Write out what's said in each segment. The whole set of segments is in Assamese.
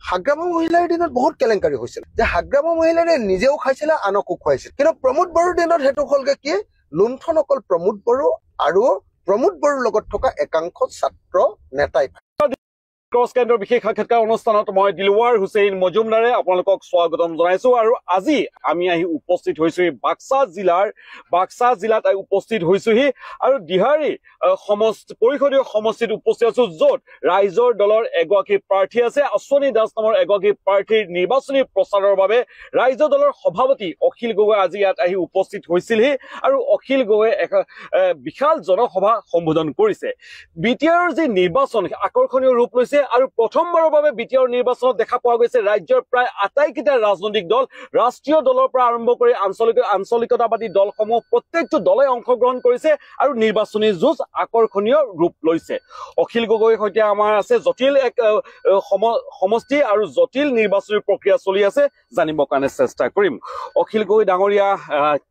হাগ্ৰামা মহিলাৰ দিনত বহুত কেলেংকাৰী হৈছিল, যে হাগ্ৰামা মহিলাৰে নিজেও খাইছিলে, আনকো খুৱাইছিল। কিন্তু প্ৰমোদ বড়োৰ দিনত সেইটো হ'লগে কি, লুণ্ঠন অকল প্ৰমোদ বড়ো আৰু প্ৰমোদ বড়োৰ লগত থকা একাংশ ছাত্ৰ নেতাই। ক্ৰছ কেন্দ্ৰৰ বিশেষ সাক্ষাৎকাৰ অনুষ্ঠানত মই দিলৱাৰ হুছেইন মজুমদাৰে আপোনালোকক স্বাগতম জনাইছো। আৰু আজি আমি আহি উপস্থিত হৈছোহি বাক্সা জিলাত উপস্থিত হৈছোহি আৰু দিহাৰী পৰিষদীয় সমষ্টিত উপস্থিত আছো, য'ত ৰাইজৰ দলৰ এগৰাকী প্ৰাৰ্থী আছে, অশ্বনী দাস নামৰ এগৰাকী প্ৰাৰ্থীৰ নিৰ্বাচনী প্ৰচাৰৰ বাবে ৰাইজৰ দলৰ সভাপতি অখিল গগৈ আজি ইয়াত আহি উপস্থিত হৈছিলহি আৰু অখিল গগৈয়ে এক বিশাল জনসভা সম্বোধন কৰিছে। বি টি আৰৰ যি নিৰ্বাচন আকৰ্ষণীয় ৰূপ লৈছে আৰু প্ৰথমবাৰৰ বাবে বি টি আৰ নিৰ্বাচনত দেখা পোৱা গৈছে ৰাজ্যৰ প্ৰায় আটাইকেইটা ৰাজনৈতিক দল, ৰাষ্ট্ৰীয় দলৰ পৰা আৰম্ভ কৰি আঞ্চলিকতাবাদী দলসমূহ প্ৰত্যেকটো দলে অংশগ্ৰহণ কৰিছে আৰু নিৰ্বাচনী যুঁজ আকৰ্ষণীয় ৰূপ লৈছে। অখিল গগৈৰ সৈতে আমাৰ আছে জটিল এক সমষ্টি আৰু জটিল নিৰ্বাচনী প্ৰক্ৰিয়া চলি আছে, জানিবৰ কাৰণে চেষ্টা কৰিম। অখিল গগৈ ডাঙৰীয়া,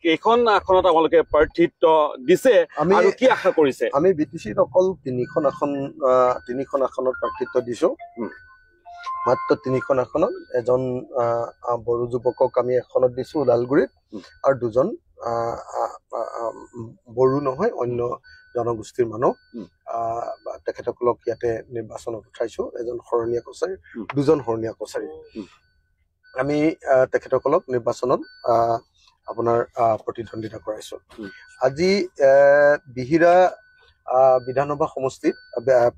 কেইখন আসনত আপোনালোকে প্ৰাৰ্থিত্ব দিছে আৰু কি আশা কৰিছে? আমি বি টি চিত অকল তিনিখন আসনত প্ৰাৰ্থিত্ব দিছো, মাত্ৰ তিনিখন আসনত। এজন বড়ো যুৱকক আমি এখনত দিছো ওদালগুৰিত, আৰু দুজন বড়ো নহয় অন্য জনগোষ্ঠীৰ মানুহ, তেখেতসকলক ইয়াতে নিৰ্বাচনত উঠাইছো। এজন শৰণীয়া কছাৰী, দুজন শৰণীয়া কছাৰী, আমি তেখেতসকলক নিৰ্বাচনত আপোনাৰ প্ৰতিদ্বন্দ্বিতা কৰাইছো। আজি বিহিৰা বিধানসভা সমষ্টিত,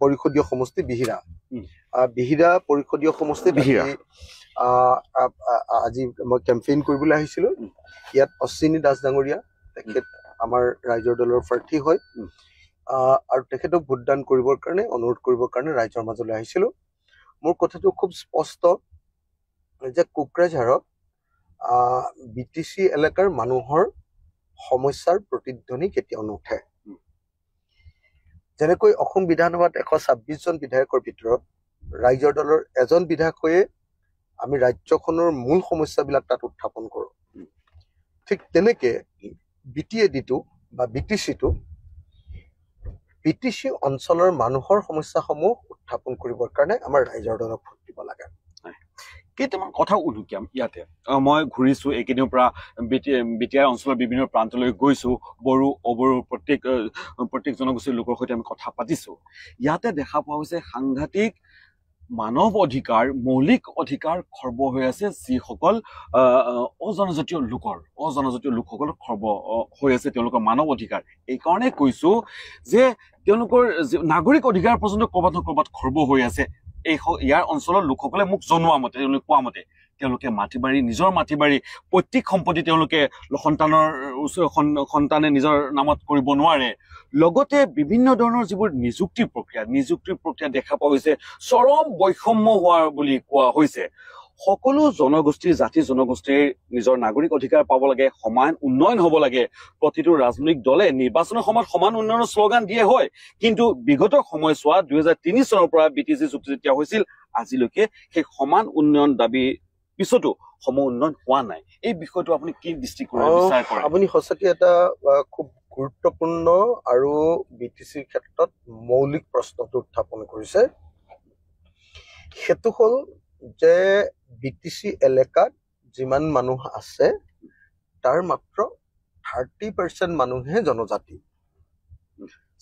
পৰিষদীয় সমষ্টি বিহিৰা, বিহিৰা পৰিষদীয় সমষ্টিত আজি মই কেম্পেইন কৰিবলৈ আহিছিলো। ইয়াত অশ্বিনী দাস ডাঙৰীয়া, তেখেত আমাৰ ৰাইজৰ দলৰ প্ৰাৰ্থী হয় আৰু তেখেতক ভোটদান কৰিবৰ কাৰণে অনুৰোধ কৰিবৰ কাৰণে ৰাইজৰ মাজলৈ আহিছিলো। মোৰ কথাটো খুব স্পষ্ট যে কোকৰাঝাৰত বি টি চি এলেকাৰ মানুহৰ সমস্যাৰ প্ৰতিধ্বনি কেতিয়াও নুঠে। যেনেকৈ অসম বিধানসভাত 126 জন বিধায়কৰ ভিতৰত ৰাইজৰ দলৰ এজন বিধায়ক হৈয়ে আমি ৰাজ্যখনৰ মূল সমস্যাবিলাক তাত উত্থাপন কৰোঁ, ঠিক তেনেকে বি টি এ ডিটো বা বি টি চিটো বি টি চি অঞ্চলৰ মানুহৰ সমস্যাসমূহ উত্থাপন কৰিবৰ কাৰণে আমাৰ ৰাইজৰ দলক ভোট দিব লাগে। কেইটামান কথা উনুকিয়াম ইয়াতে। মই ঘূৰিছো এইকেইদিনৰ পৰা বি টি আৰ অঞ্চলৰ বিভিন্ন প্ৰান্তলৈ গৈছো, বড়ো অবড়ো প্ৰত্যেক জনগোষ্ঠীৰ লোকৰ সৈতে আমি কথা পাতিছো। ইয়াতে দেখা পোৱা গৈছে সাংঘাতিক মানৱ অধিকাৰ, মৌলিক অধিকাৰ খৰ্ব হৈ আছে, যিসকল অজনজাতীয় লোকসকল খৰ্ব হৈ আছে তেওঁলোকৰ মানৱ অধিকাৰ। এইকাৰণে কৈছো যে তেওঁলোকৰ নাগৰিক অধিকাৰ পৰ্যন্ত ক'ৰবাত নহয় ক'ৰবাত খৰ্ব হৈ আছে। ইয়াৰ অঞ্চলৰ লোকসকলে মোক জনোৱা মতে, তেওঁলোকে কোৱা মতে, তেওঁলোকে মাটি বাৰী, নিজৰ মাটি বাৰী, পৈতৃক সম্পত্তি তেওঁলোকে সন্তানে নিজৰ নামত কৰিব নোৱাৰে। লগতে বিভিন্ন ধৰণৰ যিবোৰ নিযুক্তিৰ প্ৰক্ৰিয়া দেখা পোৱা গৈছে, চৰম বৈষম্য হোৱা বুলি কোৱা হৈছে। সকলো জনগোষ্ঠীৰ, জাতি জনগোষ্ঠীৰ নিজৰ নাগৰিক অধিকাৰ পাব লাগে, সমান উন্নয়ন হ'ব লাগে। প্ৰতিটো ৰাজনৈতিক দলে নিৰ্বাচনৰ সময়ত সমান উন্নয়নৰ শ্লোগান দিয়ে হয়, কিন্তু বিগত সময়ছোৱা 2003 চনৰ পৰা বি টি চি চুক্তি যেতিয়া হৈছিল আজিলৈকে সেই সমান উন্নয়ন দাবী পিছতো সম উন্নয়ন হোৱা নাই। এই বিষয়টো আপুনি কি দৃষ্টিকোণেৰে বিচাৰ কৰে? আপুনি সঁচাকৈ এটা খুব গুৰুত্বপূৰ্ণ আৰু বি টি চিৰ ক্ষেত্ৰত মৌলিক প্ৰশ্নটো উত্থাপন কৰিছে। সেইটো হ'ল যে বি টি চি এলেকাত যিমান মানুহ আছে তাৰ মাত্ৰ 30% মানুহে জনজাতি,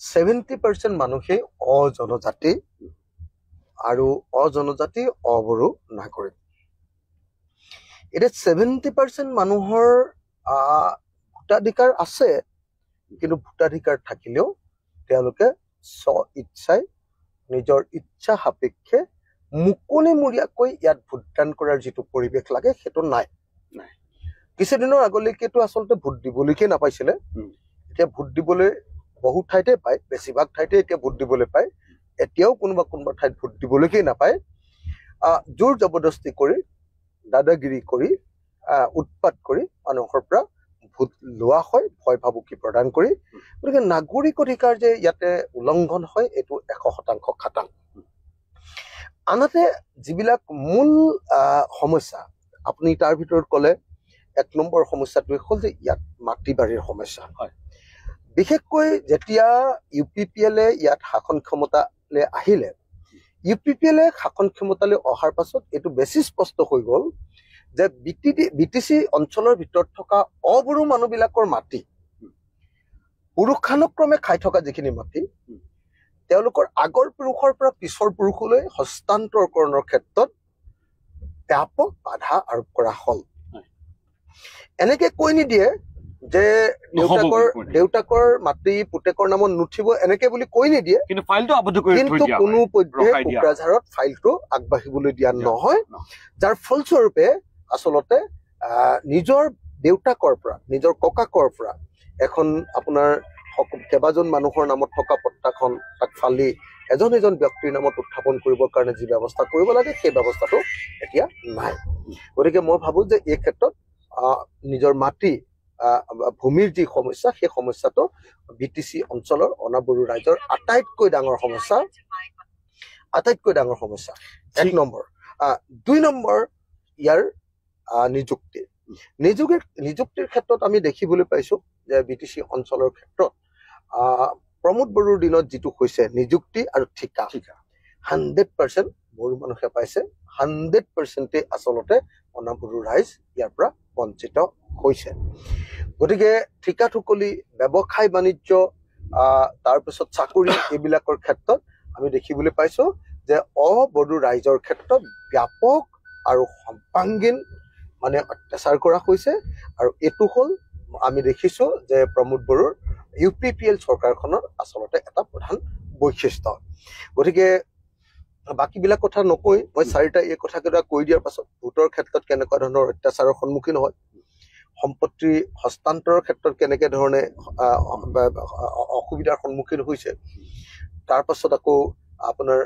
70% মানুহে অজনজাতি আৰু অজনজাতি অবড়ো নাগৰিক। এতিয়া 70% মানুহৰ ভোটাধিকাৰ আছে, কিন্তু ভোটাধিকাৰ থাকিলেও তেওঁলোকে স্ব ইচ্ছাই নিজৰ ইচ্ছা সাপেক্ষে মুকলিমূৰীয়াকৈ ইয়াত ভোটদান কৰাৰ যিটো পৰিৱেশ লাগে সেইটো নাই। কিছুদিনৰ আগলৈকেতো আচলতে ভোট দিবলৈকে নাপাইছিলে, এতিয়া ভোট দিবলৈ বহু ঠাইতে পায়, বেছিভাগ ঠাইতে এতিয়া ভোট দিবলৈ পায়। এতিয়াও কোনোবা কোনোবা ঠাইত ভোট দিবলৈকে নাপায়। জোৰ জবৰদস্তি কৰি, দাদাগিৰি কৰি, উৎপাত কৰি মানুহৰ পৰা ভোট লোৱা হয়, ভয় ভাবুকি প্ৰদান কৰি। গতিকে নাগৰিক অধিকাৰ যে ইয়াতে উলংঘন হয় এইটো 100% খাটাং। আনহাতে যিবিলাক মূল সমস্যা আপুনি তাৰ ভিতৰত ক'লে, এক নম্বৰ সমস্যাটোৱে হ'ল যে ইয়াত মাটি বাৰীৰ সমস্যা হয়। বিশেষকৈ যেতিয়া ইউ পি পি এলে ইয়াত শাসন ক্ষমতালৈ আহিলে, ইউ পি পি এলে শাসন ক্ষমতালৈ অহাৰ পাছত এইটো বেছি স্পষ্ট হৈ গ'ল যে বি টি চি অঞ্চলৰ ভিতৰত থকা অবড়ো মানুহবিলাকৰ মাটি, পুৰুষানুক্ৰমে খাই থকা যিখিনি মাটি, তেওঁলোকৰ আগৰ পুৰুষৰ পৰা পিছৰ পুৰুষলৈ হস্তান্তৰকৰণৰ ক্ষেত্ৰত ব্যাপক বাধা আৰোপ কৰা হ'ল। এনেকে কৈ নিদিয়ে যে দেউতাকৰ মাটি পুতেকৰ নামত নুঠিব, এনেকে বুলি কৈ নিদিয়ে, কিন্তু ফাইলটো আবদ্ধ কৰি কিন্তু কোনো পধ্যে কোকৰাঝাৰত ফাইলটো আগবাঢ়িবলৈ দিয়া নহয়, যাৰ ফলস্বৰূপে আচলতে নিজৰ দেউতাকৰ পৰা, নিজৰ ককাকৰ পৰা এখন আপোনাৰ কেইবাজন মানুহৰ নামত থকা পট্টাখন তাক ফালি এজন এজন ব্যক্তিৰ নামত উত্থাপন কৰিবৰ কাৰণে যি ব্যৱস্থা কৰিব লাগে সেই ব্যৱস্থাটো এতিয়া নাই। গতিকে মই ভাবোঁ যে এই ক্ষেত্ৰত নিজৰ মাটি ভূমিৰ যি সমস্যা, সেই সমস্যাটো বি টি চি অঞ্চলৰ অনাবড়ো ৰাইজৰ আটাইতকৈ ডাঙৰ সমস্যা, আটাইতকৈ ডাঙৰ সমস্যা এক নম্বৰ। দুই নম্বৰ ইয়াৰ নিযুক্তি, নিযুক্তিৰ ক্ষেত্ৰত আমি দেখিবলৈ পাইছোঁ যে বি টি চি অঞ্চলৰ ক্ষেত্ৰত প্ৰমোদ বড়োৰ দিনত যিটো হৈছে নিযুক্তি আৰু ঠিকা, 100% বড়ো মানুহে পাইছে, 100% আচলতে অনাবড়ো ৰাইজ ইয়াৰ পৰা বঞ্চিত হৈছে। গতিকে ঠিকা ঠুকলি, ব্যৱসায় বাণিজ্য, তাৰপিছত চাকৰি, এইবিলাকৰ ক্ষেত্ৰত আমি দেখিবলৈ পাইছোঁ যে অবড়ো ৰাইজৰ ক্ষেত্ৰত ব্যাপক আৰু সৰ্বাংগীন মানে অত্যাচাৰ কৰা হৈছে। আৰু এইটো হ'ল আমি দেখিছোঁ যে প্ৰমোদ বড়োৰ ইউ পি পি এল চৰকাৰখনৰ আচলতে এটা প্ৰধান বৈশিষ্ট্য। গতিকে বাকীবিলাক কথা নকৈ মই চাৰিটা এই কথাকেইটা কৈ দিয়াৰ পাছত ভোটৰ ক্ষেত্ৰত কেনেকুৱা ধৰণৰ অত্যাচাৰৰ সন্মুখীন হয়, সম্পত্তি হস্তান্তৰৰ ক্ষেত্ৰত কেনেকে ধৰণে অসুবিধাৰ সন্মুখীন হৈছে, তাৰ পাছত আকৌ আপোনাৰ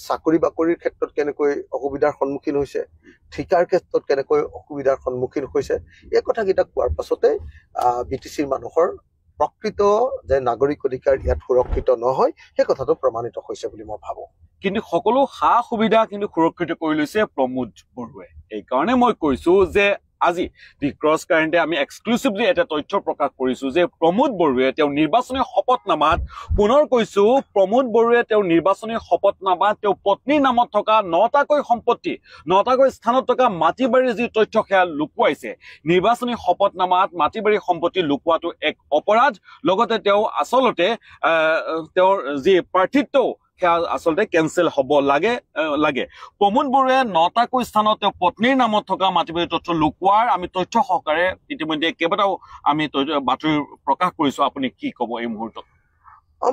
চাকৰি বাকৰিৰ ক্ষেত্ৰত কেনেকৈ অসুবিধাৰ সন্মুখীন হৈছে, ঠিকাৰ ক্ষেত্ৰত কেনেকৈ অসুবিধাৰ সন্মুখীন হৈছে, এই কথাকেইটা কোৱাৰ পাছতে বি টি চিৰ মানুহৰ প্ৰকৃত যে নাগৰিক অধিকাৰ ইয়াত সুৰক্ষিত নহয় সেই কথাটো প্ৰমাণিত হৈছে বুলি মই ভাবোঁ। কিন্তু সকলো সা সুবিধা কিন্তু সুৰক্ষিত কৰি লৈছে প্ৰমোদ বড়োৱে। এইকাৰণে মই কৈছো যে আজি দি ক্ৰছ কাৰেণ্টে আমি এক্সক্লুচিভলি এটা তথ্য প্ৰকাশ কৰিছো যে প্ৰমোদ বড়োৱে তেওঁৰ নিৰ্বাচনী শপতনামাত, পুনৰ কৈছো, প্ৰমোদ বড়োৱে তেওঁৰ নিৰ্বাচনী শপতনামাত তেওঁৰ পত্নীৰ নামত থকা 9টাকৈ সম্পত্তি, 9টাকৈ স্থানত থকা মাটি বাৰীৰ যি তথ্য সেয়া লুকুৱাইছে। নিৰ্বাচনী শপতনামাত মাটি বাৰীৰ সম্পত্তি লুকুৱাটো এক অপৰাধ। লগতে তেওঁ আচলতে তেওঁৰ যি প্ৰাৰ্থিত্ব সেয়া আচলতে কেনচেল হ'ব লাগে। প্ৰমোদ বড়োৱে 9টাকৈ স্থানত তেওঁ পত্নীৰ নামত থকা মাটি বাৰীৰ তথ্য লুকুৱাৰ আমি তথ্য সহকাৰে ইতিমধ্যে কেইবাটাও আমি বাতৰি প্ৰকাশ কৰিছো। আপুনি কি ক'ব এই মুহূৰ্তত?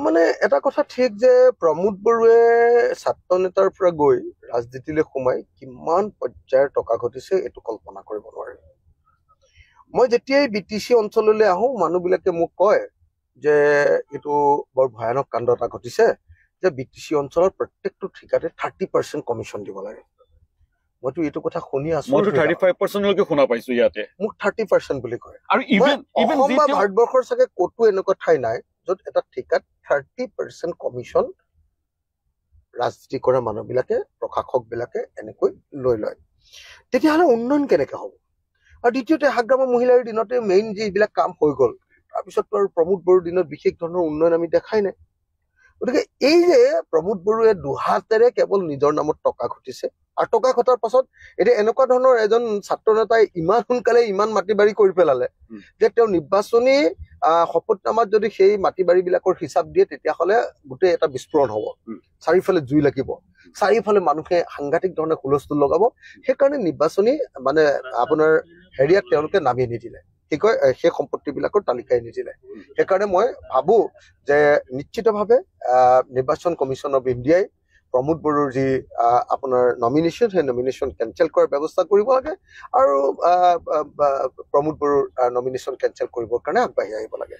মানে এটা কথা ঠিক যে প্ৰমোদ বড়োৱে ছাত্ৰ নেতাৰ পৰা গৈ ৰাজনীতিলৈ সোমাই কিমান পৰ্যায়ৰ টকা ঘটিছে এইটো কল্পনা কৰিব নোৱাৰি। মই যেতিয়াই বি টি চি অঞ্চললৈ আহোঁ মানুহবিলাকে মোক কয় যে এইটো বৰ ভয়ানক কাণ্ড এটা ঘটিছে যে বি টি চি অঞ্চলৰ প্ৰত্যেকটো ঠিকাতে 30% কমিশ্যন দিব লাগে। মইতো এইটো কথা শুনি আছো, মইতো 35%লৈকে শুনা পাইছো ইয়াতে। মোক 30% বুলি কয়। আৰু ইভেন অসম বা ভাৰতবৰ্ষৰ চাগে ক'তো এনেকুৱা ঠাই নাই য'ত এটা ঠিকাত 30% কমিশ্যন ৰাজনীতি কৰা মানুহবিলাকে, প্ৰশাসকবিলাকে এনেকৈ লৈ লয়। তেতিয়াহ'লে উন্নয়ন কেনেকে হ'ব? আৰু দ্বিতীয়তে হাগ্ৰামা মহিলাৰ দিনতে মেইন যিবিলাক কাম হৈ গ'ল, তাৰপিছততো আৰু প্ৰমোদ বড়োৰ দিনত বিশেষ ধৰণৰ উন্নয়ন আমি দেখাই নাই। গতিকে এই যে প্ৰমোদ বড়োৱে দুহাতেৰে কেৱল নিজৰ নামত টকা ঘটিছে, আৰু টকা ঘটাৰ পাছত এতিয়া এনেকুৱা ধৰণৰ এজন ছাত্ৰ নেতাই ইমান সোনকালে ইমান মাটি বাৰী কৰি পেলালে যে তেওঁ নিৰ্বাচনী শপতনামাত যদি সেই মাটি বাৰীবিলাকৰ হিচাপ দিয়ে তেতিয়াহ'লে গোটেই এটা বিস্ফোৰণ হ'ব, চাৰিওফালে জুই লাগিব, চাৰিওফালে মানুহে সাংঘাতিক ধৰণে হুলস্থুল লগাব। সেইকাৰণে নিৰ্বাচনী মানে আপোনাৰ হেৰিয়াত তেওঁলোকে নামি নিদিলে, কি কয়, সেই সম্পত্তিবিলাকৰ তালিকাই নিদিলে। সেইকাৰণে মই ভাবোঁ যে নিশ্চিতভাৱে নিৰ্বাচন কমিশ্যন অফ ইণ্ডিয়াই প্ৰমোদ বড়োৰ যি আপোনাৰ নমিনেশ্যন, সেই নমিনেশ্যন কেনচেল কৰাৰ ব্যৱস্থা কৰিব লাগে আৰু প্ৰমোদ বড়োৰ নমিনেশ্যন কেনচেল কৰিবৰ কাৰণে আগবাঢ়ি আহিব লাগে।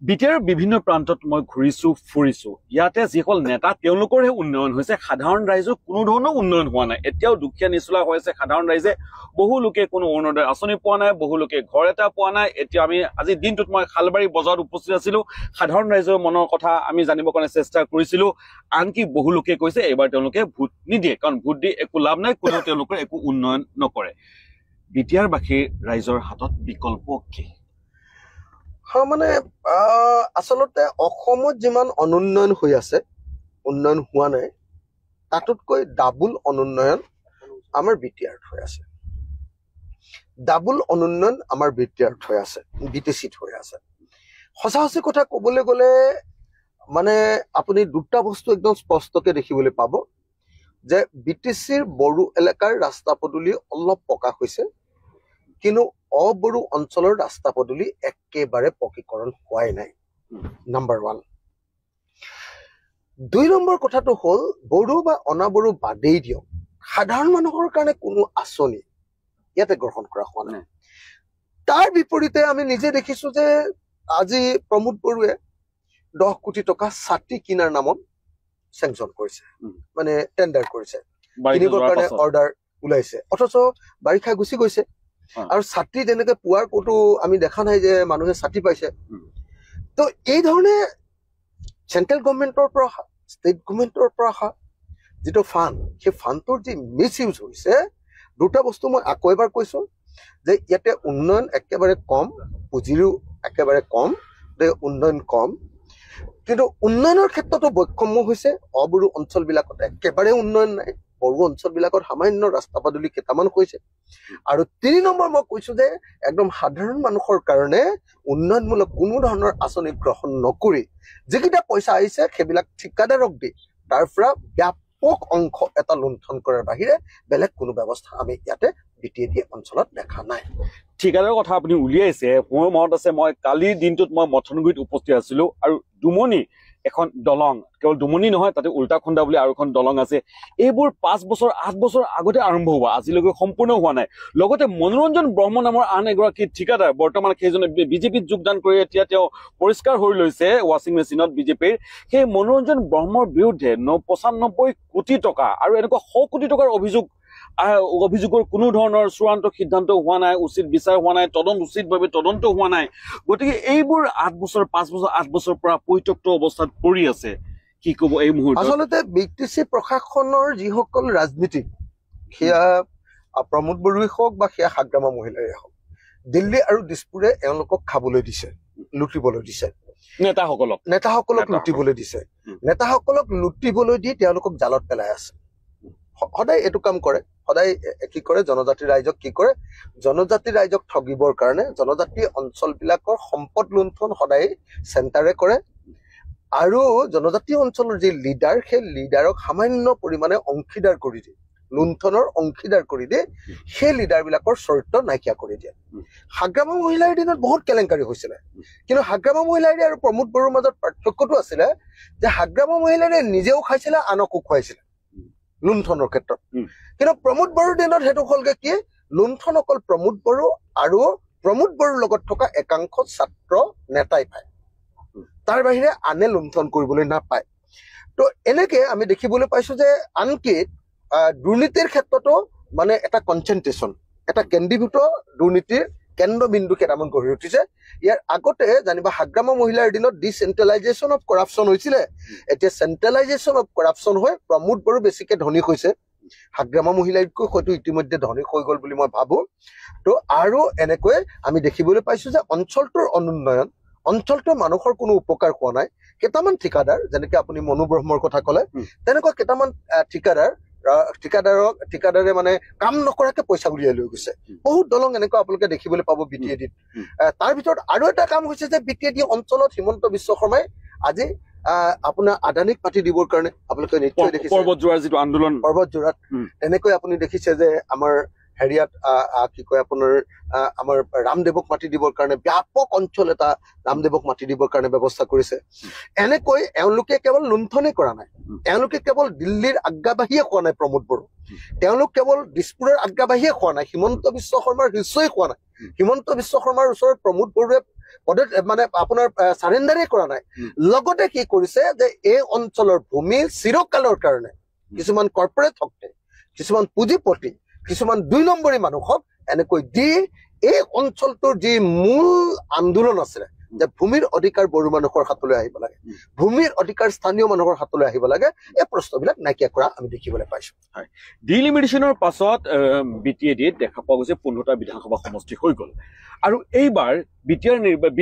বি টি আৰৰ বিভিন্ন প্ৰান্তত মই ঘূৰিছো ফুৰিছো, ইয়াতে যিসকল নেতা তেওঁলোকৰহে উন্নয়ন হৈছে, সাধাৰণ ৰাইজৰ কোনো ধৰণৰ উন্নয়ন হোৱা নাই। এতিয়াও দুখীয়া নিচলা হৈ আছে সাধাৰণ ৰাইজে, বহু লোকে কোনো অৰুণোদয় আঁচনি পোৱা নাই, বহু লোকে ঘৰ এটা পোৱা নাই। এতিয়া আমি আজি দিনটোত মই শালবাৰী বজাৰত উপস্থিত আছিলো, সাধাৰণ ৰাইজৰ মনৰ কথা আমি জানিবৰ কাৰণে চেষ্টা কৰিছিলো। আনকি বহু লোকে কৈছে এইবাৰ তেওঁলোকে ভোট নিদিয়ে, কাৰণ ভোট দি একো লাভ নাই, কোনেও তেওঁলোকৰ একো উন্নয়ন নকৰে। বি টি আৰবাসীৰ ৰাইজৰ হাতত বিকল্প কি? হয়, মানে আচলতে অসমত যিমান অনুন্নয়ন হৈ আছে, উন্নয়ন হোৱা নাই, তাতোতকৈ ডাবুল অনুন্নয়ন আমাৰ বি টি আৰত হৈ আছে। ডাবুল অনুন্নয়ন আমাৰ বি টি আৰত হৈ আছে, বি টি চিত হৈ আছে। সঁচা সঁচি কথা ক'বলৈ গ'লে মানে আপুনি দুটা বস্তু একদম স্পষ্টকে দেখিবলৈ পাব যে বি টি চিৰ বড়ো এলেকাৰ ৰাস্তা পদূলি অলপ পকা হৈছে, কিন্তু অবড়ো অঞ্চলৰ ৰাস্তা পদূলি একেবাৰে পকীকৰণ হোৱাই নাই, নাম্বাৰ 1। 2 নম্বৰ কথাটো হ'ল বড়ো বা অনাবড়ো বাদেই দিয়ক, সাধাৰণ মানুহৰ কাৰণে কোনো আঁচনি ইয়াতে গ্ৰহণ কৰা হোৱা নাই। তাৰ বিপৰীতে আমি নিজে দেখিছো যে আজি প্ৰমোদ বড়োৱে 10 কোটি টকা ছাতি কিনাৰ নামত চেংচন কৰিছে, মানে টেণ্ডাৰ কৰিছে, কিনিবৰ কাৰণে অৰ্ডাৰ ওলাইছে, অথচ বাৰিষা গুচি গৈছে আৰু ছাতি তেনেকে পোৱাৰ ক'তো আমি দেখা নাই যে মানুহে ছাতি পাইছে। তো এই ধৰণে চেণ্ট্ৰেল গভৰ্ণমেণ্টৰ পৰা অহা, ষ্টেট গভৰ্ণমেণ্টৰ পৰা অহা যিটো ফাণ্ড, সেই ফাণ্ডটোৰ যি মিছ ইউজ হৈছে, দুটা বস্তু মই আকৌ এবাৰ কৈছো যে ইয়াতে উন্নয়ন একেবাৰে কম, পুঁজিৰো একেবাৰে কম, উন্নয়ন কম, কিন্তু উন্নয়নৰ ক্ষেত্ৰতো বৈষম্য হৈছে। অবড়ো অঞ্চলবিলাকত একেবাৰে উন্নয়ন নাই, বড়ো অঞ্চলবিলাকত সামান্য ৰাস্তা পদূলি কেইটামান হৈছে। আৰু 3 নম্বৰ মই কৈছো যে একদম সাধাৰণ মানুহৰ কাৰণে উন্নয়নমূলক কোনো ধৰণৰ আঁচনি গ্ৰহণ নকৰি যিকেইটা পইচা আহিছে সেইবিলাক ঠিকাদাৰক দি তাৰ পৰা ব্যাপক অংশ এটা লুণ্ঠন কৰাৰ বাহিৰে বেলেগ কোনো ব্যৱস্থা আমি ইয়াতে বি টি ডি অঞ্চলত দেখা নাই। ঠিকাদাৰৰ কথা আপুনি উলিয়াইছে, মোৰ মনত আছে মই কালিৰ দিনটোত মই মথনগুৰিত উপস্থিত আছিলো আৰু দুমনি এখন দলং, কেৱল দুমনি নহয় তাতে উল্টাখন্দা বুলি আৰু এখন দলং আছে, এইবোৰ 5 বছৰ 8 বছৰ আগতে আৰম্ভ হোৱা, আজিলৈকে সম্পূৰ্ণ হোৱা নাই। লগতে মনোৰঞ্জন ব্ৰহ্ম নামৰ আন এগৰাকী ঠিকাদাৰ, বৰ্তমান সেইজনে বিজেপিত যোগদান কৰি এতিয়া তেওঁ পৰিষ্কাৰ হৈ লৈছে ৱাশ্বিং মেচিনত বিজেপিৰ, সেই মনোৰঞ্জন ব্ৰহ্মৰ বিৰুদ্ধে 95 কোটি টকা আৰু এনেকুৱা 100 কোটি টকাৰ অভিযোগৰ কোনো ধৰণৰ চূড়ান্ত সিদ্ধান্ত হোৱা নাই, উচিত বিচাৰ হোৱা নাই, তদন্ত উচিতভাৱে তদন্ত হোৱা নাই। গতিকে এইবোৰ 8 বছৰ 5 বছৰ 8 বছৰৰ পৰা পৰিত্যক্ত অৱস্থাত পৰি আছে, কি ক'ব এই মুহূৰ্তত? আচলতে বি টি চি প্ৰশাসনৰ যিসকল ৰাজনীতিক, সেয়া প্ৰমোদ বড়োৱে হওক বা সেয়া হাগ্ৰামা মহিলাৰে হওক, দিল্লী আৰু দিছপুৰে এওঁলোকক খাবলৈ দিছে, লুটিবলৈ দিছে, নেতাসকলক লুটিবলৈ দিছে, নেতাসকলক লুটিবলৈ দি তেওঁলোকক জালত পেলাই আছে। সদায় এইটো কাম কৰে, সদায় কি কৰে, জনজাতি ৰাইজক কি কৰে, জনজাতি ৰাইজক ঠগিবৰ কাৰণে জনজাতি অঞ্চলবিলাকৰ সম্পদ লুণ্ঠন সদায় চেণ্টাৰে কৰে আৰু জনজাতি অঞ্চলৰ যি লিডাৰ, সেই লিডাৰক সামান্য পৰিমাণে অংশীদাৰ কৰি দিয়ে, লুণ্ঠনৰ অংশীদাৰ কৰি দিয়ে, সেই লিডাৰবিলাকৰ চৰিত্ৰ নাইকিয়া কৰি দিয়ে। হাগ্ৰামা মহিলাৰ দিনত বহুত কেলেংকাৰী হৈছিলে, কিন্তু হাগ্ৰামা মহিলাৰী আৰু প্ৰমোদ বড়োৰ মাজত পাৰ্থক্যটো আছিলে যে হাগ্ৰামা মহিলাৰে নিজেও খাইছিলে, আনকো খুৱাইছিলে লুণ্ঠনৰ ক্ষেত্ৰত। কিন্তু প্ৰমোদ বড়োৰ দিনত সেইটো হ'লগে কি, লুণ্ঠন অকল প্ৰমোদ বড়ো আৰু প্ৰমোদ বড়োৰ লগত থকা একাংশ ছাত্ৰ নেতাই পায়, তাৰ বাহিৰে আনে লুণ্ঠন কৰিবলৈ নাপায়। তো এনেকে আমি দেখিবলৈ পাইছো যে আনকি দুৰ্নীতিৰ ক্ষেত্ৰতো মানে এটা কনচেনট্ৰেশ্যন, এটা কেন্দ্ৰীভূত দুৰ্নীতিৰ কেন্দ্ৰবিন্দু কেইটামান গঢ়ি উঠিছে। ইয়াৰ আগতে জানিবা হাগ্ৰামা মহিলাৰ দিনত ডিচেন্ট্ৰেলাইজেশ্যন অফ কৰাপশ্যন হৈছিলে, এতিয়া চেন্ট্ৰেলাইজেশ্যন অফ কৰাপশ্যন হৈ প্ৰমোদ বড়ো বেছিকে ধনী হৈছে, হাগ্ৰামা মহিলাতকৈ হয়তো ইতিমধ্যে ধনী হৈ গ'ল বুলি মই ভাবো। তো আৰু এনেকৈ আমি দেখিবলৈ পাইছো যে অঞ্চলটোৰ অনুন্নয়ন, অঞ্চলটোৰ মানুহৰ কোনো উপকাৰ হোৱা নাই। কেইটামান ঠিকাদাৰ, যেনেকে আপুনি মনু ব্ৰহ্মৰ কথা ক'লে, তেনেকুৱা কেইটামান ঠিকাদাৰে মানে কাম নকৰাকে পইচা উলিয়াই লৈ গৈছে। বহুত দলং এনেকুৱা আপোনালোকে দেখিবলৈ পাব বি টি এ ডিত। তাৰ ভিতৰত আৰু এটা কাম হৈছে যে বি টি এ ডি অঞ্চলত হিমন্ত বিশ্ব শৰ্মাই আজি আপোনাৰ আদানীক পাতি দিবৰ কাৰণে আপোনালোকে নিশ্চয় দেখিছে পৰ্বতজোৰাৰ যিটো আন্দোলন, পৰ্বতজোৰাত তেনেকৈ আপুনি দেখিছে যে আমাৰ হেৰিয়াত কি কয় আপোনাৰ আমাৰ ৰামদেৱক মাতি দিবৰ কাৰণে ব্যাপক অঞ্চল এটা ৰামদেৱক মাতি দিবৰ কাৰণে ব্যৱস্থা কৰিছে। এনেকৈ এওঁলোকে কেৱল লুণ্ঠনেই কৰা নাই, এওঁলোকে কেৱল দিল্লীৰ আজ্ঞাবাহীয়ে খোৱা নাই প্ৰমোদ বড়ো, তেওঁলোক কেৱল দিছপুৰৰ আজ্ঞাবাহীয়ে খোৱা নাই, হিমন্ত বিশ্ব শৰ্মাৰ শিষ্যই খোৱা নাই, হিমন্ত বিশ্ব শৰ্মাৰ ওচৰত প্ৰমোদ বড়োৱে পদত মানে আপোনাৰ চাৰেণ্ডাৰেই কৰা নাই, লগতে কি কৰিছে যে এই অঞ্চলৰ ভূমি চিৰকালৰ কাৰণে কিছুমান কৰ্পৰেট শক্তি, কিছুমান পুঁজিপতি, কিছুমান 2 নম্বৰী মানুহক এনেকৈ দি এই অঞ্চলটোৰ যি মূল আন্দোলন আছিলে, যে ভূমিৰ অধিকাৰ বড়ো মানুহৰ হাতলৈ আহিব লাগে, ভূমিৰ অধিকাৰ স্থানীয় মানুহৰ হাতলৈ আহিব লাগে, এই প্ৰশ্নবিলাক নাইকিয়া কৰা আমি দেখিবলৈ পাইছো। হয়, ডিলিমিটেশ্যনৰ পাছত বি টি এ ডিত দেখা পোৱা গৈছে 15টা বিধানসভা সমষ্টি হৈ গ'ল আৰু এইবাৰ বি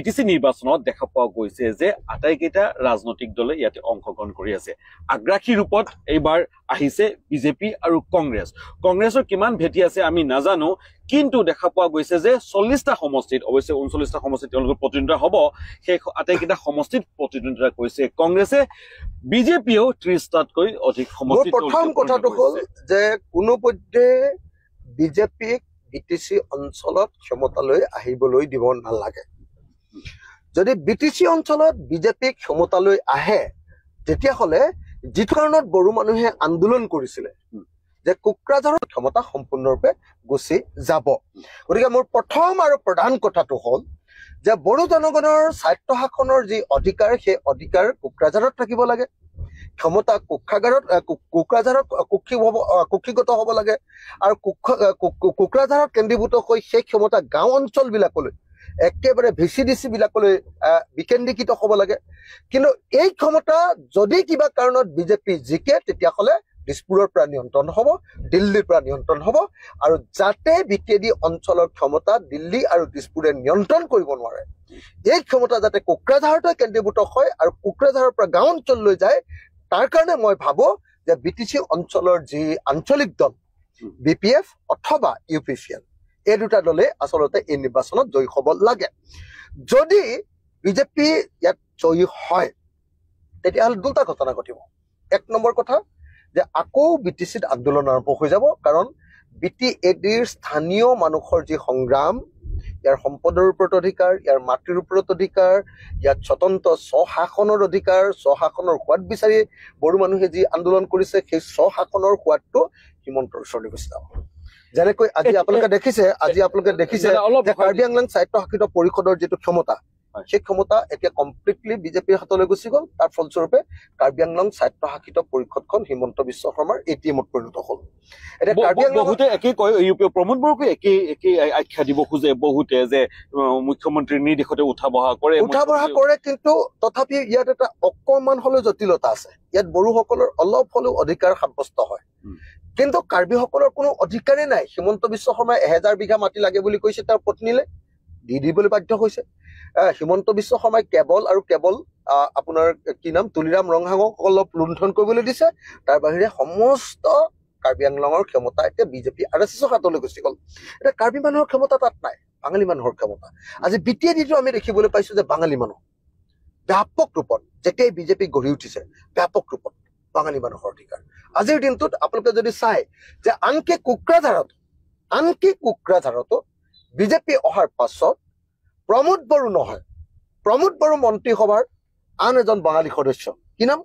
টি চি নিৰ্বাচনত দেখা পোৱা গৈছে যে আটাইকেইটা ৰাজনৈতিক দলে ইয়াতে অংশগ্ৰহণ কৰি আছে। আগ্ৰাসী ৰূপত এইবাৰ আহিছে বিজেপি আৰু কংগ্ৰেছ। কংগ্ৰেছৰ কিমান ভেটি আছে আমি নাজানো, কিন্তু দেখা পোৱা গৈছে যে 40টা সমষ্টিত, অৱশ্যে 39টা সমষ্টিত তেওঁলোকৰ প্ৰতিদ্বন্দ্বিতা হ'ব, সেই আটাইকেইটা সমষ্টিত প্ৰতিদ্বন্দ্বিতা কৰিছে কংগ্ৰেছে। বিজেপিয়েও 30টাতকৈ অধিক সমষ্টিত। প্ৰথম কথাটো হ'ল যে কোনোপধ্যে বিজেপিক বি টি চি অঞ্চলত ক্ষমতালৈ আহিবলৈ দিব নালাগে। যদি বি টি চি অঞ্চলত বিজেপি ক্ষমতালৈ আহে, তেতিয়াহ'লে যি কাৰণত বড়ো মানুহে আন্দোলন কৰিছিলে যে কোকৰাঝাৰৰ ক্ষমতা সম্পূৰ্ণৰূপে গুচি যাব। গতিকে মোৰ প্ৰথম আৰু প্ৰধান কথাটো হ'ল যে বড়ো জনগণৰ স্বায়ত্তশাসনৰ যি অধিকাৰ, সেই অধিকাৰ কোকৰাঝাৰত থাকিব লাগে, ক্ষমতা কোষাগাৰত কোকৰাঝাৰত কুক্ষিগত হ'ব লাগে আৰু কোকৰাঝাৰত কেন্দ্ৰীভূত হৈ সেই ক্ষমতা গাঁও অঞ্চলবিলাকলৈ, একেবাৰে ভি চি ডি চি বিলাকলৈ বিকেন্দ্ৰীকৃত হ'ব লাগে। কিন্তু এই ক্ষমতা যদি কিবা কাৰণত বিজেপি জিকে, তেতিয়াহ'লে দিছপুৰৰ পৰা নিয়ন্ত্ৰণ হ'ব, দিল্লীৰ পৰা নিয়ন্ত্ৰণ হ'ব আৰু যাতে বি টি ডি অঞ্চলৰ ক্ষমতা দিল্লী আৰু দিছপুৰে নিয়ন্ত্ৰণ কৰিব নোৱাৰে, এই ক্ষমতা যাতে কোকৰাঝাৰতে কেন্দ্ৰীভূত হয় আৰু কোকৰাঝাৰৰ পৰা গাঁও অঞ্চললৈ যায়, তাৰ কাৰণে মই ভাবো যে বি টি চি অঞ্চলৰ যি আঞ্চলিক দল বি পি এফ অথবা ইউ পি পি এল, এই দুটা দলে আচলতে এই নিৰ্বাচনত জয়ী হ'ব লাগে। যদি বিজেপি ইয়াত জয়ী হয়, তেতিয়াহ'লে দুটা ঘটনা ঘটিব। এক নম্বৰ কথা যে আকৌ বি টি চিত আন্দোলন আৰম্ভ হৈ যাব, কাৰণ বি টি এ ডিৰ স্থানীয় মানুহৰ যি সংগ্ৰাম, ইয়াৰ সম্পদৰ ওপৰত অধিকাৰ, ইয়াৰ মাটিৰ ওপৰত অধিকাৰ, ইয়াত স্বতন্ত্ৰ স্বশাসনৰ অধিকাৰ, স্বশাসনৰ সোৱাদ বিচাৰি বড়ো মানুহে যি আন্দোলন কৰিছে, সেই স্বশাসনৰ সোৱাদটো হিমন্তৰ ওচৰলৈ গুচি যাব। যেনেকৈ আজি আপোনালোকে দেখিছে যে কাৰ্বি আংলং স্বায়ত্তশাসিত পৰিষদৰ যিটো ক্ষমতা, সেই ক্ষমতা এতিয়া কমপ্লিটলি বিজেপিৰ হাতলৈ গুচি গ'ল। তাৰ ফলস্বৰূপে কাৰ্বি আংলং স্বায়ত্তশাসিত পৰিষদখন হিমন্ত বিশ্ব শৰ্মাৰ এ টি এমত পৰিণত হ'ল। এতিয়া কাৰ্বি আংলং বহুতে একেই কয়, ইউ পি প্ৰমোদ বড়োকে একেই একেই আখ্যা দিব খোজে বহুতে যে মুখ্যমন্ত্ৰীৰ নিৰ্দেশতে উঠা বহা কৰে, কিন্তু তথাপি ইয়াত এটা অকণমান হ'লেও জটিলতা আছে। ইয়াত বড়োসকলৰ অলপ হ'লেও অধিকাৰ সাব্যস্ত হয়, কিন্তু কাৰ্বিসকলৰ কোনো অধিকাৰেই নাই। হিমন্ত বিশ্ব শৰ্মাই 1000 বিঘা মাটি লাগে বুলি কৈছে, তেওঁৰ পত্নীলে দি দিবলৈ বাধ্য হৈছে। হিমন্ত বিশ্ব শৰ্মাই কেৱল আৰু কেৱল আপোনাৰ কি নাম তুলিৰাম ৰংহাঙক অলপ লুণ্ঠন কৰিবলৈ দিছে, তাৰ বাহিৰে সমস্ত কাৰ্বি আংলঙৰ ক্ষমতা এতিয়া বিজেপি আৰ এছ এছৰ হাতলৈ গুচি গ'ল। এতিয়া কাৰ্বি মানুহৰ ক্ষমতা তাত নাই, বাঙালী মানুহৰ ক্ষমতা। আজি বি টি এ ডিটো আমি দেখিবলৈ পাইছো যে বাঙালী মানুহ ব্যাপক ৰূপত, যেতিয়াই বিজেপি গঢ়ি উঠিছে, ব্যাপক ৰূপত বাঙালী মানুহৰ অধিকাৰ। আজিৰ দিনটোত আপোনালোকে যদি চাই যে আনকি কোকৰাঝাৰতো বিজেপি অহাৰ পাছত প্ৰমোদ বড়ো নহয়, প্ৰমোদ বড়ো মন্ত্ৰীসভাৰ আন এজন বাঙালী সদস্য, কি নাম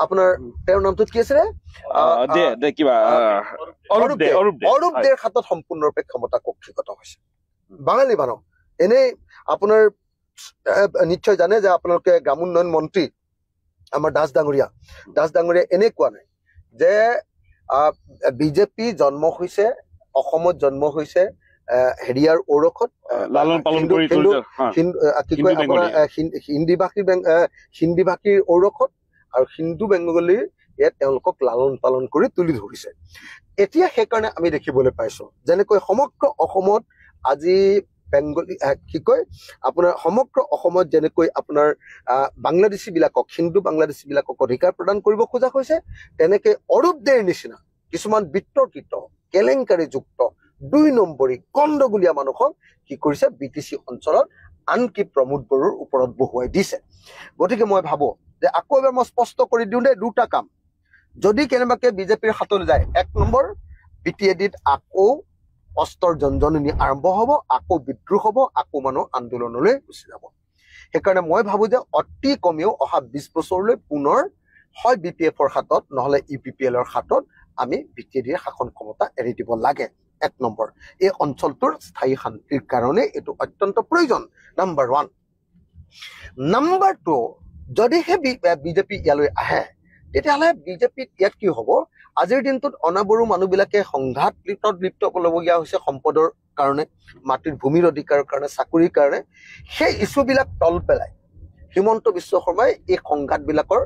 আপোনাৰ, তেওঁৰ নামটো কি আছিলে, অৰূপ দেৰ হাতত সম্পূৰ্ণৰূপে ক্ষমতা কক্ষিগত হৈছে। বাঙালী মানুহ এনেই আপোনাৰ নিশ্চয় জানে যে আপোনালোকে গ্ৰামোন্নয়ন মন্ত্ৰী আমাৰ দাস ডাঙৰীয়া এনে কোৱা নাই যে বিজেপি জন্ম হৈছে, অসমত জন্ম হৈছে হেৰিয়াৰ ঔৰসত, লালন পালন কৰি কি কয় আপোনাৰ হিন্দী ভাষীৰ ঔৰসত আৰু হিন্দু বেংগলীৰ ইয়াত তেওঁলোকক লালন পালন কৰি তুলি ধৰিছে। এতিয়া সেইকাৰণে আমি দেখিবলৈ পাইছো যেনেকৈ সমগ্ৰ অসমত আজি বেংগলী কি কয় আপোনাৰ সমগ্ৰ অসমত যেনেকৈ আপোনাৰ বাংলাদেশী বিলাকক, হিন্দু বাংলাদেশী বিলাকক অধিকাৰ প্ৰদান কৰিব খোজা হৈছে, তেনেকে অৰূপ দেৰ নিচিনা কিছুমান বিতৰ্কিত কেলেংকাৰীযুক্ত 2 নম্বৰী গণ্ডগোলীয়া মানুহক কি কৰিছে বি টি চি অঞ্চলত আনকি প্ৰমোদ বড়োৰ ওপৰত বহুৱাই দিছে। গতিকে মই ভাবো যে আকৌ এবাৰ মই স্পষ্ট কৰি দিওঁ দেই, দুটা কাম যদি কেনেবাকে বিজেপিৰ হাতলৈ যায়, 1 নম্বৰ বি টি এ ডিত আকৌ অস্ত্ৰৰ জনজননি আৰম্ভ হ'ব, আকৌ বিদ্ৰোহ হ'ব, আকৌ মানুহ আন্দোলনলৈ গুচি যাব। সেইকাৰণে মই ভাবো যে অতি কমেও অহা 20 বছৰলৈ পুনৰ হয় বি পি এফৰ হাতত নহ'লে ইউ পি পি এলৰ হাতত আমি বি টি এ ডিৰ শাসন ক্ষমতা এৰি দিব লাগে। 1 নম্বৰ এই অঞ্চলটোৰ স্থায়ী শান্তিৰ কাৰণে এইটো অত্যন্ত প্ৰয়োজন, নাম্বাৰ 1। নাম্বাৰ 2, যদিহে বিজেপি ইয়ালৈ আহে, তেতিয়াহ'লে বিজেপিত ইয়াত কি হ'ব, আজিৰ দিনটোত অনাবড়ো মানুহবিলাকে সংঘাত লিপ্ত হ'বলগীয়া হৈছে সম্পদৰ কাৰণে, মাটিৰ ভূমিৰ অধিকাৰৰ কাৰণে, চাকৰিৰ কাৰণে, সেই ইছ্যুবিলাক তল পেলাই হিমন্ত বিশ্ব শৰ্মাই এই সংঘাতবিলাকৰ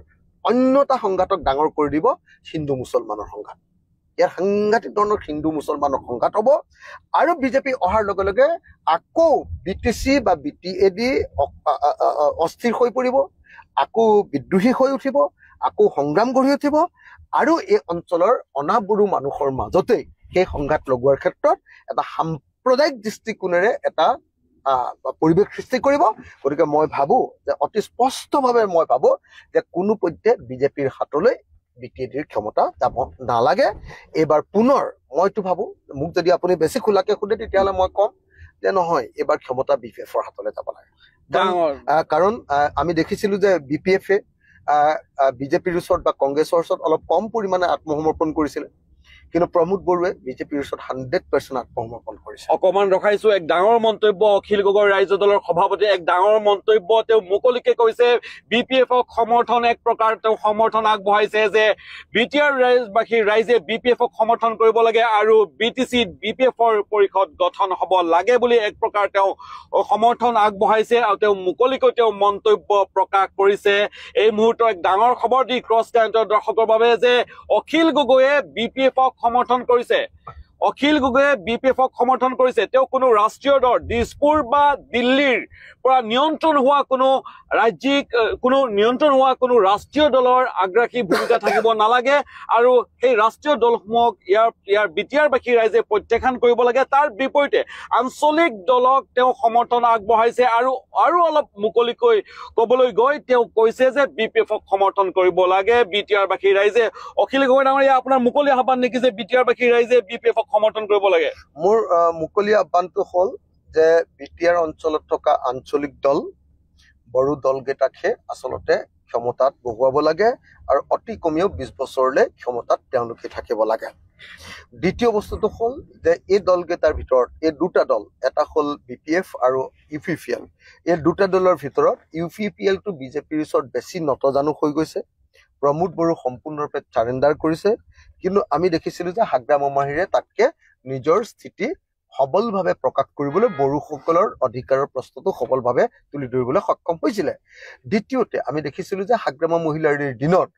অন্য এটা সংঘাতক ডাঙৰ কৰি দিব, হিন্দু মুছলমানৰ সংঘাত। ইয়াৰ সাংঘাতিক ধৰণৰ হিন্দু মুছলমানৰ সংঘাত হ'ব আৰু বিজেপি অহাৰ লগে লগে আকৌ বি টি চি বা বি টি এ ডি অস্থিৰ হৈ পৰিব, আকৌ বিদ্ৰোহী হৈ উঠিব, আকৌ সংগ্ৰাম গঢ়ি উঠিব আৰু এই অঞ্চলৰ অনাবড়ো মানুহৰ মাজতেই সেই সংঘাত লগোৱাৰ ক্ষেত্ৰত এটা সাম্প্ৰদায়িক দৃষ্টিকোণেৰে এটা পৰিৱেশ সৃষ্টি কৰিব। গতিকে মই ভাবোঁ যে অতি স্পষ্টভাৱে মই ভাবোঁ যে কোনো পধ্যে বিজেপিৰ হাতলৈ বি টি এ ডিৰ ক্ষমতা যাব নালাগে। এইবাৰ পুনৰ মইতো ভাবোঁ, মোক যদি আপুনি বেছি খোলাকে সোধে তেতিয়াহ'লে মই ক'ম যে নহয়, এইবাৰ ক্ষমতা বি পি এফৰ হাতলৈ যাব লাগে। কাৰণ আমি দেখিছিলোঁ যে বি পি এফে বিজেপিৰ ওচৰত বা কংগ্ৰেছৰ ওচৰত অলপ কম পৰিমাণে আত্মসমৰ্পণ কৰিছিলে, কিন্তু প্ৰমোদ বড়োৱে বিজেপিৰ ওচৰত 100% আত্মসমৰ্পণ কৰিছে। অকমান ৰখাইছো, এক ডাঙৰ মন্তব্য অখিল গগৈ ৰাইজৰ দলৰ সভাপতি, এক ডাঙৰ মন্তব্য তেওঁ মুকলিকে কৈছে বি পি এফক সমৰ্থন, এক প্ৰকাৰ তেওঁ সমৰ্থন আগবঢ়াইছে যে বি টি আৰ ৰাইজবাসী ৰাইজে বি পি এফক সমৰ্থন কৰিব লাগে আৰু বি টি চিত বি পি এফৰ পৰিষদ গঠন হ'ব লাগে বুলি এক প্ৰকাৰ তেওঁ সমৰ্থন আগবঢ়াইছে আৰু তেওঁ মুকলিকৈ তেওঁ মন্তব্য প্ৰকাশ কৰিছে। এই মুহূৰ্তৰ এক ডাঙৰ খবৰ দি ক্ৰছ কাৰেণ্টৰ দৰ্শকৰ বাবে যে অখিল গগৈয়ে বি পি এফক সমৰ্থন কৰিছে, অখিল গগৈয়ে বি পি এফক সমৰ্থন কৰিছে। তেওঁ কোনো ৰাষ্ট্ৰীয় দল দিছপুৰ বা দিল্লীৰ পৰা নিয়ন্ত্ৰণ হোৱা কোনো ৰাজ্যিক কোনো নিয়ন্ত্ৰণ হোৱা কোনো ৰাষ্ট্ৰীয় দলৰ আগ্ৰাসী ভূমিকা থাকিব নালাগে আৰু সেই ৰাষ্ট্ৰীয় দলসমূহক ইয়াৰ বি টি আৰবাসী ৰাইজে প্ৰত্যাখ্যান কৰিব লাগে। তাৰ বিপৰীতে আঞ্চলিক দলক তেওঁ সমৰ্থন আগবঢ়াইছে আৰু আৰু অলপ মুকলিকৈ ক'বলৈ গৈ তেওঁ কৈছে যে বি পি এফক সমৰ্থন কৰিব লাগে বি টি আৰবাসী ৰাইজে। অখিল গগৈ ডাঙৰীয়া, আপোনাৰ মুকলি আহ্বান নেকি যে বি টি আৰবাসী ৰাইজে বি পি এফক সমৰ্থন কৰিব লাগে? মোৰ মুকলি আহ্বানটো হ'ল যে বি টি আৰ অঞ্চলত থকা আঞ্চলিক দল বড়ো দলকেইটাকহে আচলতে ক্ষমতাত বহুৱাব লাগে আৰু অতি কমেও 20 বছৰলৈ ক্ষমতাত তেওঁলোকে থাকিব লাগে। দ্বিতীয় বস্তুটো হ'ল যে এই দলকেইটাৰ ভিতৰত এই দুটা দল, এটা হ'ল বি পি এফ আৰু ইউ পি পি এল, এই দুটা দলৰ ভিতৰত ইউ পি পি এলটো বিজেপিৰ ওচৰত বেছি নতজানু হৈ গৈছে, প্ৰমোদ বড়ো সম্পূৰ্ণৰূপে চাৰেণ্ডাৰ কৰিছে। কিন্তু আমি দেখিছিলোঁ যে হাগ্ৰামা মাহিৰে তাতকে নিজৰ স্থিতি সবলভাৱে প্ৰকাশ কৰিবলৈ, বড়োসকলৰ অধিকাৰৰ প্ৰশ্নটো সবলভাৱে তুলি ধৰিবলৈ সক্ষম হৈছিলে। দ্বিতীয়তে আমি দেখিছিলোঁ যে হাগ্ৰামা মহিলাৰীৰ দিনত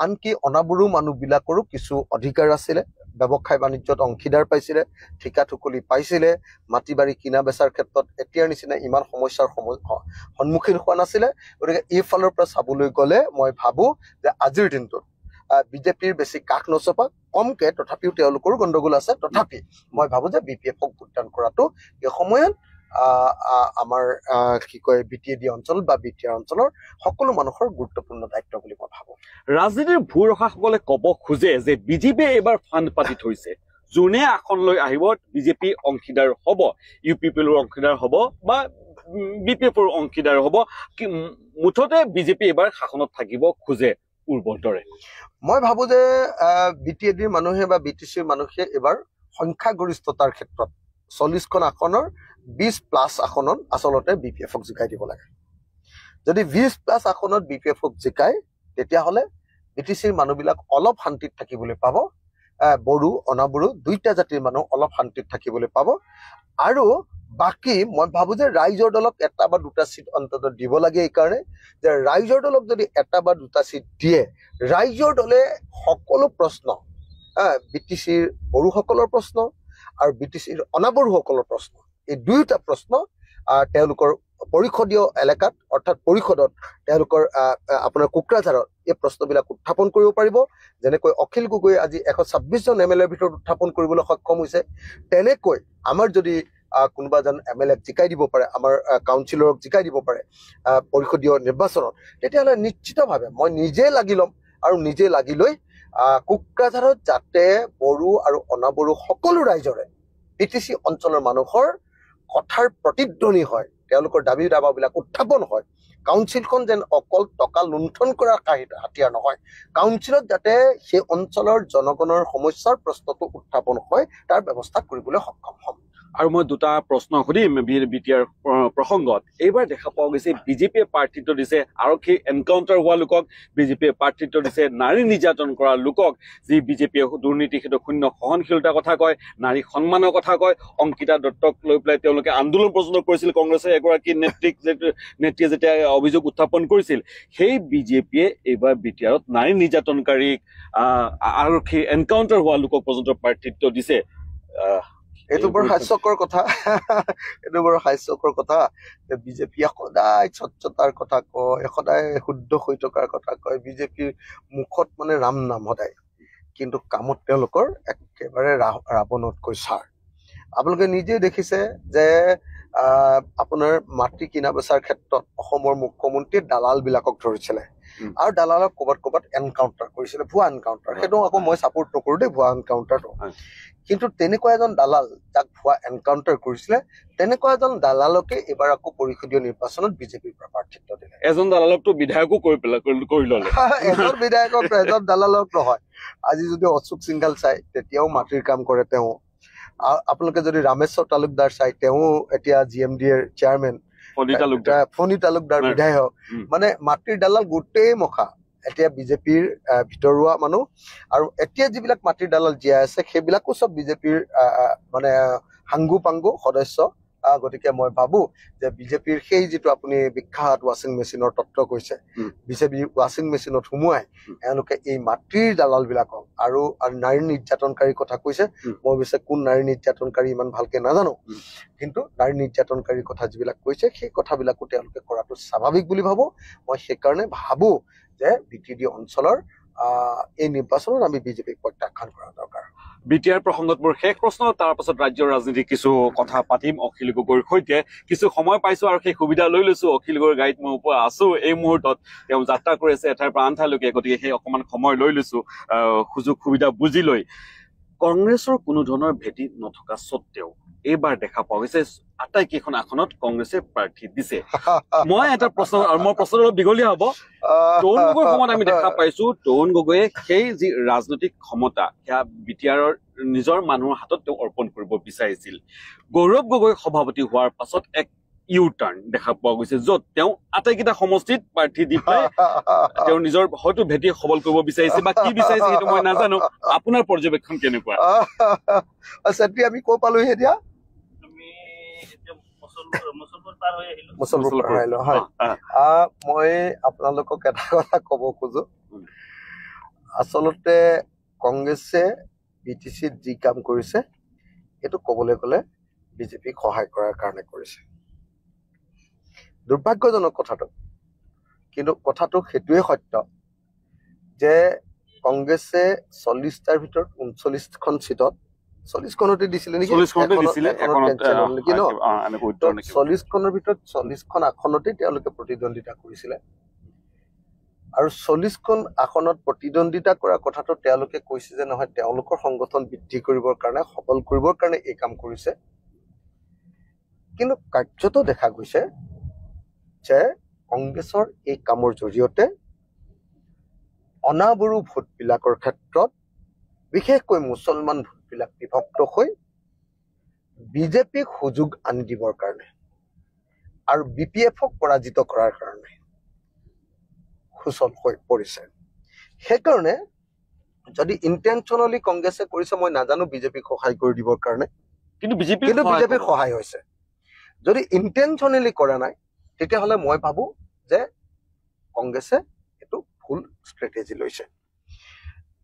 আনকি অনাবড়ো মানুহবিলাকৰো কিছু অধিকাৰ আছিলে, ব্যৱসায় বাণিজ্যত অংশীদাৰ পাইছিলে, ঠিকা ঠুকলি পাইছিলে, মাটি বাৰী কিনা বেচাৰ ক্ষেত্ৰত এতিয়াৰ নিচিনা ইমান সমস্যাৰ সন্মুখীন হোৱা নাছিলে। গতিকে এইফালৰ পৰা চাবলৈ গ'লে মই ভাবোঁ যে আজিৰ দিনটোত বিজেপিৰ বেছি কাষ নচপা, কমকে তথাপিও তেওঁলোকৰো গণ্ডগোল আছে, তথাপি মই ভাবোঁ যে বি পি এফক ভোটদান কৰাটো এই সময়ত আমাৰ কি কয় বি টি এ ডি অঞ্চল বা বি টি আৰ অঞ্চলৰ সকলো মানুহৰ গুৰুত্বপূৰ্ণ দায়িত্ব বুলি মই ভাবোঁ। ৰাজনীতিৰ ভূ ৰখাসকলে ক'ব খোজে যে বিজেপিয়ে এইবাৰ ফাণ্ড পাতি থৈছে, যোনে আসন লৈ আহিব বিজেপি অংশীদাৰ হ'ব, ইউ পি পি এলৰ অংশীদাৰ হ'ব বা বি পি এফৰ অংশীদাৰ হ'ব, মুঠতে বিজেপি এইবাৰ শাসনত থাকিব খোজে পূৰ্বৰ দৰে। মই ভাবোঁ যে বি টি এ ডিৰ মানুহে বা বি টি চিৰ মানুহে এইবাৰ সংখ্যাগৰিষ্ঠতাৰ ক্ষেত্ৰত 40খন আসনৰ 20+ আসনত আচলতে বি পি এফক জিকাই দিব লাগে। যদি 20+ আসনত বি পি এফক জিকায় তেতিয়াহ'লে বি টি চিৰ মানুহবিলাক অলপ শান্তিত থাকিবলৈ পাব, বড়ো অনাবড়ো দুইটা জাতিৰ মানুহ অলপ শান্তিত থাকিবলৈ পাব। আৰু বাকী মই ভাবোঁ যে ৰাইজৰ দলক এটা বা দুটা চিট অন্ততঃ দিব লাগে, এইকাৰণে যে ৰাইজৰ দলক যদি এটা বা দুটা চিট দিয়ে, ৰাইজৰ দলে সকলো প্ৰশ্ন, বি টি চিৰ বড়োসকলৰ প্ৰশ্ন আৰু বি টি চিৰ অনাবড়োসকলৰ প্ৰশ্ন, এই দুয়োটা প্ৰশ্ন তেওঁলোকৰ পৰিষদীয় এলেকাত অৰ্থাৎ পৰিষদত তেওঁলোকৰ আপোনাৰ কোকৰাঝাৰত এই প্ৰশ্নবিলাক উত্থাপন কৰিব পাৰিব। যেনেকৈ অখিল গগৈয়ে আজি 126 জন এম এল এৰ ভিতৰত উত্থাপন কৰিবলৈ সক্ষম হৈছে, তেনেকৈ আমাৰ যদি কোনোবা এজন এম এল এক জিকাই দিব পাৰে, আমাৰ কাউন্সিলৰক জিকাই দিব পাৰে পৰিষদীয় নিৰ্বাচনত, তেতিয়াহ'লে নিশ্চিতভাৱে মই নিজে লাগি ল'ম আৰু নিজে লাগি লৈ কোকৰাঝাৰত যাতে বড়ো আৰু অনাবড়ো সকলো ৰাইজৰে বি টি চি অঞ্চলৰ মানুহৰ কথাৰ প্ৰতিধ্বনি হয়, তেওঁলোকৰ দাবী দাবাবিলাক উত্থাপন হয়, কাউন্সিলখন যেন অকল টকা লুণ্ঠন কৰাৰ হাতিয়াৰ নহয়, কাউন্সিলত যাতে সেই অঞ্চলৰ জনগণৰ সমস্যাৰ প্ৰশ্নটো উত্থাপন হয় তাৰ ব্যৱস্থা কৰিবলৈ সক্ষম হ'ম। আৰু মই দুটা প্ৰশ্ন সুধিম বিটিআৰ প্ৰসংগত। এইবাৰ দেখা পোৱা গৈছে বিজেপিয়ে প্ৰাৰ্থিত্ব দিছে আৰক্ষী এনকাউণ্টাৰ হোৱা লোকক, বিজেপিয়ে প্ৰাৰ্থিত্ব দিছে নাৰী নিৰ্যাতন কৰা লোকক, যি বিজেপিয়ে দুৰ্নীতি সেইটো শূন্য সহনশীলতাৰ কথা কয়, নাৰী সন্মানৰ কথা কয়। অংকিতা দত্তক লৈ পেলাই তেওঁলোকে আন্দোলন পৰ্যন্ত কৰিছিল, কংগ্ৰেছৰ এগৰাকী নেত্ৰীয়ে যেতিয়া অভিযোগ উত্থাপন কৰিছিল, সেই বিজেপিয়ে এইবাৰ বিটিআৰত নাৰী নিৰ্যাতনকাৰীক, আৰক্ষী এনকাউণ্টাৰ হোৱা লোকক পৰ্যন্ত প্ৰাৰ্থিত্ব দিছে। এইটো বৰ হাস্যকৰ কথা, এইটো বৰ হাস্যকৰ কথা। বিজেপিয়ে সদায় স্বচ্ছতাৰ কথা কয়, সদায় শুদ্ধ হৈ থকাৰ কথা কয়, বিজেপিৰ মুখত মানে ৰাম নাম সদায়, কিন্তু কামত তেওঁলোকৰ একেবাৰে ৰাৱণতকৈ ছাৰ। আপোনালোকে নিজেই দেখিছে যে আপোনাৰ মাটি কিনা বেচাৰ ক্ষেত্ৰত অসমৰ মুখ্যমন্ত্ৰীয়ে দালাল বিলাকক ধৰিছিলে আৰু দালালক ক'ৰবাত ক'ৰবাত এনকাউণ্টাৰ কৰিছিলে, ভুৱা এনকাউণ্টাৰ। সেইটো আকৌ মই ছাপোৰ্ট নকৰো দেই ভুৱা এনকাউণ্টাৰটো, কিন্তু তেনেকুৱা এজন দালাল যাক ভুৱা এনকাউণ্টাৰ কৰিছিলে, তেনেকুৱা এজন দালালকে এইবাৰ আকৌ পৰিষদীয় নিৰ্বাচনত বিজেপিৰ পৰা প্ৰাৰ্থিত্ব দিলে। এজন দালালকতো বিধায়কো কৰি ল'লে। এজন বিধায়কক, এজন দালালক নহয়। আজি যদি অশোক সিংঘাল চাই, তেতিয়াও মাটিৰ কাম কৰে তেওঁ। আপোনালোকে যদি ৰামেশ্বৰ তালুকদাৰ চাই, তেওঁ এতিয়া GMD এৰ চেয়াৰমেন, ফণী তালুকদাৰ বিধায়ক। মানে মাটিৰ দালাল গোটেই মখা এতিয়া বিজেপিৰ ভিতৰুৱা মানুহ। আৰু এতিয়া যিবিলাক মাটিৰ দালাল জীয়াই আছে সেইবিলাকো চব বিজেপিৰ মানে সাংগু পাংগু সদস্য। গতিকে মই ভাবো যে বিজেপিৰ সেই যিটো আপুনি বিখ্যাত ৱাশ্বিং মেচিনৰ তত্ত্ব কৈছে, বিজেপিৰ ৱাশ্বিং মেচিনত সোমোৱাই এওঁলোকে এই মাটিৰ দালাল বিলাকক আৰু নাৰী নিৰ্যাতনকাৰীৰ কথা কৈছে। মই অৱশ্যে কোন নাৰী নিৰ্যাতনকাৰী ইমান ভালকে নাজানো, কিন্তু নাৰী নিৰ্যাতনকাৰীৰ কথা যিবিলাক কৈছে সেই কথাবিলাকো তেওঁলোকে কৰাটো স্বাভাৱিক বুলি ভাবো মই। সেইকাৰণে ভাবো যে বিটিডি অঞ্চলৰ এই নিৰ্বাচনত আমি বিজেপিক প্ৰত্যাখ্যান কৰা দৰকাৰ। বিটিআৰ প্ৰসংগত মোৰ শেষ প্ৰশ্ন, তাৰ পাছত ৰাজ্যৰ ৰাজনীতি কিছু কথা পাতিম অখিল গগৈৰ সৈতে। কিছু সময় পাইছো আৰু সেই সুবিধা লৈ লৈছো। অখিল গগৈৰ গাড়ীত মই আছো এই মুহূৰ্তত, তেওঁ যাত্ৰা কৰি আছে এঠাইৰ পৰা আন ঠাইলৈকে, গতিকে সেই অকণমান সময় লৈ লৈছো সুযোগ সুবিধা বুজি লৈ। কংগ্ৰেছৰ কোনো ধৰণৰ ভেটি নথকা স্বত্তেও এইবাৰ দেখা পোৱা গৈছে আটাইকেইখন আসনত কংগ্ৰেছে প্ৰাৰ্থী দিছে। মই এটা প্ৰশ্ন, আৰু মোৰ প্ৰশ্নটো অলপ দীঘলীয়া হ'ব। তৰুণ গগৈৰ সময়ত আমি দেখা পাইছো তৰুণ গগৈয়ে সেই যি ৰাজনৈতিক ক্ষমতা সেয়া বিটিআৰৰ নিজৰ মানুহৰ হাতত তেওঁ অৰ্পণ কৰিব বিচাৰিছিল। গৌৰৱ গগৈ সভাপতি হোৱাৰ পাছত এক ইউ টাৰ্ণ দেখা পোৱা গৈছে, য'ত তেওঁ আটাইকেইটা সমষ্টিত প্ৰাৰ্থী দি পেলাই তেওঁ নিজৰ হয়তো ভেটি সবল কৰিব বিচাৰিছে বা কি বিচাৰিছে সেইটো মই নাজানো। আপোনাৰ পৰ্যবেক্ষণ কেনেকুৱা? আমি ক পালোহি এতিয়া? মই আপোনালোকক এটা কথা কব খোজো, আচলতে কংগ্ৰেছে বিটিচিত যি কাম কৰিছে এইটো কবলৈ গ'লে বিজেপিক সহায় কৰাৰ কাৰণে কৰিছে। দুৰ্ভাগ্যজনক কথাটো, কিন্তু কথাটো সেইটোৱে সত্য যে কংগ্ৰেছে 40টাৰ ভিতৰত 39খন চিটত, 40খনতে দিছিলে নেকি, 40খনৰ ভিতৰত 40খন আসনতে তেওঁলোকে প্ৰতিদ্বন্দ্বিতা কৰিছিলে। আৰু 40খন আসনত প্ৰতিদ্বন্দ্বিতা কৰা কথাটো তেওঁলোকে কৈছে যে নহয়, তেওঁলোকৰ সংগঠন বৃদ্ধি কৰিবৰ কাৰণে, সবল কৰিবৰ কাৰণে এই কাম কৰিছে। কিন্তু কাৰ্যত দেখা গৈছে যে কংগ্ৰেছৰ এই কামৰ জৰিয়তে অনাবড়ো ভোটবিলাকৰ ক্ষেত্ৰত বিশেষকৈ মুছলমান ভোটবিলাক বিভক্ত হৈ বিজেপিক সুযোগ আনি দিবৰ কাৰণে আৰু বিপিএফক পৰাজিত কৰাৰ কাৰণে সুচল হৈ পৰিছে। সেইকাৰণে যদি ইণ্টেনশ্যনেলি কংগ্ৰেছে কৰিছে মই নাজানো বিজেপিক সহায় কৰি দিবৰ কাৰণে, কিন্তু বিজেপিৰ সহায় হৈছে। যদি ইণ্টেনশ্যনেলি কৰা নাই তেতিয়াহ'লে মই ভাবো যে কংগ্ৰেছে এইটো ভুল ষ্ট্ৰেটেজি লৈছে।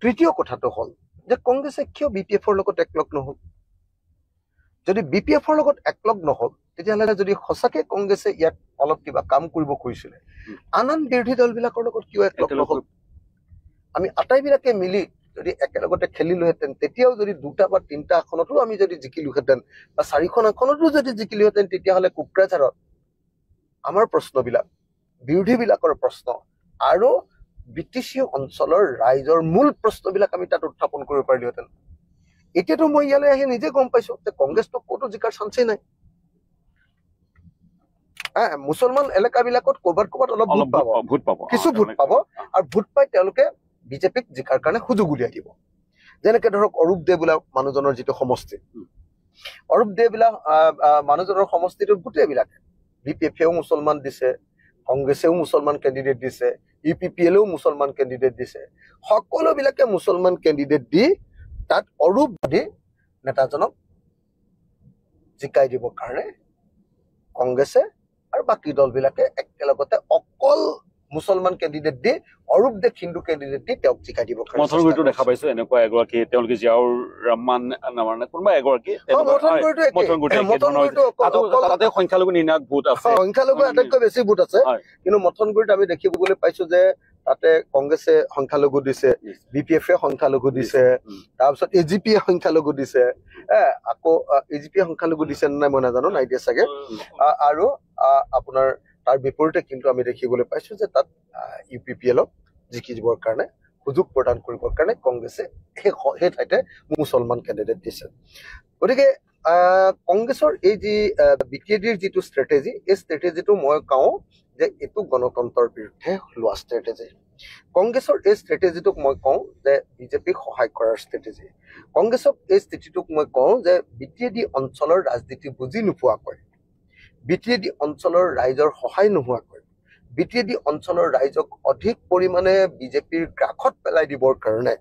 তৃতীয় কথাটো হ'ল যে কংগ্ৰেছে কিয় বিপিএফৰ লগত একলগ নহ'ল? যদি বিপিএফৰ লগত একলগ নহ'ল তেতিয়াহ'লে যদি সঁচাকে কংগ্ৰেছে ইয়াত অলপ কিবা কাম কৰিব খুজিছিলে, আন আন বিৰোধী দলবিলাকৰ লগত কিয় একলগ নহ'ল? আমি আটাইবিলাকে মিলি যদি একেলগতে খেলিলোহেঁতেন, তেতিয়াও যদি দুটা বা তিনিটা আসনতো আমি যদি জিকিলোহেঁতেন বা চাৰিখন আসনতো যদি জিকিলোহেঁতেন, তেতিয়াহ'লে কোকৰাঝাৰত আমাৰ প্ৰশ্নবিলাক, বিৰোধীবিলাকৰ প্ৰশ্ন আৰু বিটিচি অঞ্চলৰ ৰাইজৰ মূল প্ৰশ্নবিলাক আমি তাত উত্থাপন কৰিব পাৰিলোহেঁতেন। এতিয়াতো মই ইয়ালৈ আহি নিজে গম পাইছো যে কংগ্ৰেছটো ক'তো জিকাৰ চান্সেই নাই। মুছলমান এলেকাবিলাকত ক'ৰবাত ক'ৰবাত অলপ ভোট পাব, কিছু ভোট পাব আৰু ভোট পাই তেওঁলোকে বিজেপিক জিকাৰ কাৰণে সুযোগ উলিয়াই দিব। যেনেকে ধৰক অৰূপ দে বোলা মানুহজনৰ যিটো সমষ্টি, অৰূপ দেবিলাক মানুহজনৰ সমষ্টিটোত গোটেইবিলাকে বি পি এফেও মুছলমান দিছে, কংগ্ৰেছেও মুছলমান কেণ্ডিডেট দিছে, ইউ পি পি এলেও মুছলমান কেণ্ডিডেট দিছে, সকলোবিলাকে মুছলমান কেণ্ডিডেট দি তাত অৰূপ দি নেতাজনক জিকাই দিবৰ কাৰণে কংগ্ৰেছে আৰু বাকী দলবিলাকে একেলগতে অকল মুছলমান কেণ্ডিডেট দি অৰূপ দেৱ হিন্দু কেণ্ডিডেট দি তেওঁক জিকাই দিব। মথনগুৰিতো দেখা পাইছো এনেকুৱা এগৰাকী, তেওঁলোকে জিয়াউৰ ৰহমান নামৰ কোনোবা এগৰাকী, তাতে সংখ্যালঘু নিৰ্ণায়ক ভোট আছে, সংখ্যালঘু আটাইতকৈ বেছি ভোট আছে। কিন্তু মথনগুৰিত আমি দেখিবলৈ পাইছো যে তাতে কংগ্ৰেছে সংখ্যালঘু দিছে, বি পি এফে সংখ্যালঘু দিছে, তাৰপিছত এ জি পিয়ে সংখ্যালঘু দিছে, আকৌ এ জি পিয়ে সংখ্যালঘু দিছে নে নাই মই নাজানো, নাই দিয়ে চাগে। আৰু আপোনাৰ তাৰ বিপৰীতে কিন্তু আমি দেখিবলৈ পাইছো যে তাত ইউ পি পি এলক জিকি দিবৰ কাৰণে সুযোগ প্ৰদান কৰিবৰ কাৰণে কংগ্ৰেছে সেই ঠাইতে মুছলমান কেণ্ডিডেট দিছে। গতিকে কংগ্ৰেছৰ এই যি বি টি ডিৰ যিটো ষ্ট্ৰেটেজি, এই ষ্ট্ৰেটেজিটো মই কওঁ যে এইটো গণতন্ত্ৰৰ বিৰুদ্ধে লোৱা ষ্ট্ৰেটেজি। কংগ্ৰেছৰ এই ষ্ট্ৰেটেজিটোক মই কওঁ যে বিজেপিক সহায় কৰাৰ ষ্ট্ৰেটেজি। কংগ্ৰেছক এই স্থিতিটোক মই কওঁ যে বি টি ডি অঞ্চলৰ ৰাজনীতি বুজি নোপোৱাকৈ, বি টি ডি অঞ্চলৰ ৰাইজৰ সহায় নোহোৱাকৈ, বি টি ডি অঞ্চলৰ ৰাইজক অধিক পৰিমাণে বিজেপিৰ গ্ৰাসত পেলাই দিবৰ কাৰণে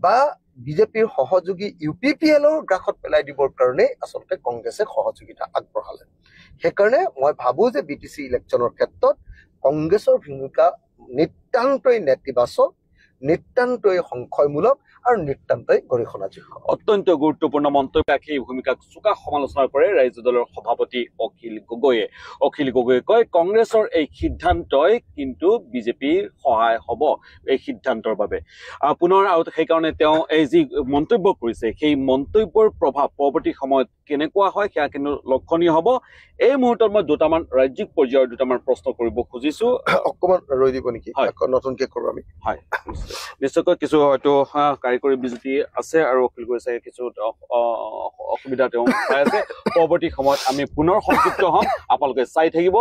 বা বিজেপিৰ সহযোগী ইউ পি পি এলৰ গ্ৰাসত পেলাই দিবৰ কাৰণেই আচলতে কংগ্ৰেছে সহযোগিতা আগবঢ়ালে। সেইকাৰণে মই ভাবোঁ যে বি টি চি ইলেকশ্যনৰ ক্ষেত্ৰত কংগ্ৰেছৰ ভূমিকা নিতান্তই নেতিবাচক, নিতান্তই সংশয়মূলক আৰু নিতান্তই গৰিহণাযোগ্য। অত্যন্ত গুৰুত্বপূৰ্ণ মন্তব্য ৰাখি এই ভূমিকাক চোকা সমালোচনা কৰে ৰাজ্য দলৰ সভাপতি অখিল গগৈয়ে। অখিল গগৈয়ে কয়, কংগ্ৰেছৰ এই সিদ্ধান্তই কিন্তু বিজেপিৰ সহায় হ'ব এই সিদ্ধান্তৰ বাবে পুনৰ। আৰু সেইকাৰণে তেওঁ এই যি মন্তব্য কৰিছে সেই মন্তব্যৰ প্ৰভাৱ পৰৱৰ্তী সময়ত কেনেকুৱা হয় সেয়া কিন্তু লক্ষণীয় হ'ব। এই মুহূৰ্তত মই দুটামান ৰাজ্যিক পৰ্যায়ৰ দুটামান প্ৰশ্ন কৰিব খুজিছো। অকণমান ৰৈ দিব নেকি? নতুনকে কৰোঁ আমি। হয়, নিশ্চয়কৈ কিছু হয়তো কাৰিকৰী বিজুতি আছে আৰু অখিল গগৈ চাগে কিছু অসুবিধা তেওঁ পাই আছে। পৰৱৰ্তী সময়ত আমি পুনৰ সংযুক্ত হ'ম, আপোনালোকে চাই থাকিব।